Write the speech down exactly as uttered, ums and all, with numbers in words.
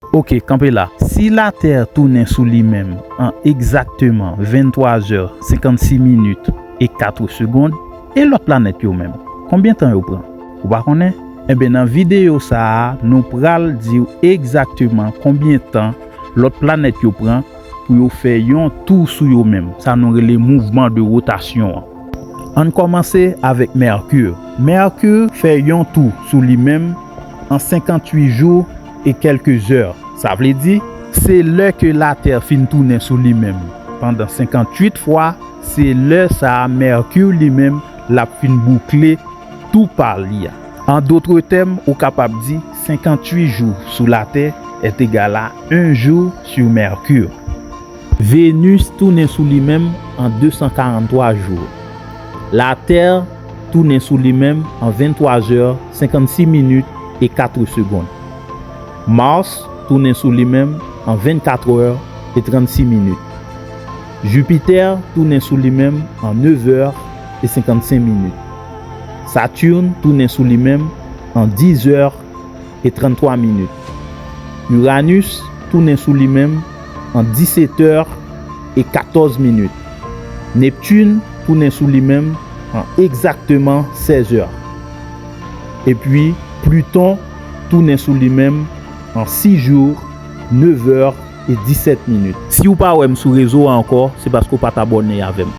Ok, kanpe la. Si Latè tounen sou li menm an egzakteman venntwa zè, senkannsis minit e kat segonn, e lòt planèt yo menm? Konbyen tan yo pran? Ou pa konnen? Enben, nan videyo sa a, nou pral di w egzakteman konbyen tan lòt planèt yo pran pou yo fè yon tou sou yo menm, sa nou rele mouvman de wotasyon an. Ann kòmanse avèk Mèkir. Mèkir fè yon tou sou li menm an senkanntuit jou e kèlke zè. Sa vle di, se lè ke Latè fin tounen sou li menm pandan senkanntuit fwa, se lè sa a Mèkir li menm l ap fin boukle tou pa li a. An dotre tèm, ou kapab di senkanntuit jou sou Latè est égal à un jour sur Mercure. Venus tounen sou li menm an de san karanntwa jou. Latè tounen sou li menm an venntwa zè, senkannsis minit e kat segonn. Mars tounen sou li menm an vennkat è e trannsis minit. Jipitè tounen sou li menm an nèf è e senkannsenk minit. Saturn tounen sou li menm an dis è e tranntwa minit. Uranus tounen sou li menm an disèt è e katòz minit. Neptune tounen sou li menm an egzakteman sèz è. Epi, Pluton tounen sou li menm an sis jou, nèf è e disèt minit. Si w pa wè m sou rezo a ankò, se paske w pa t abòne avè m.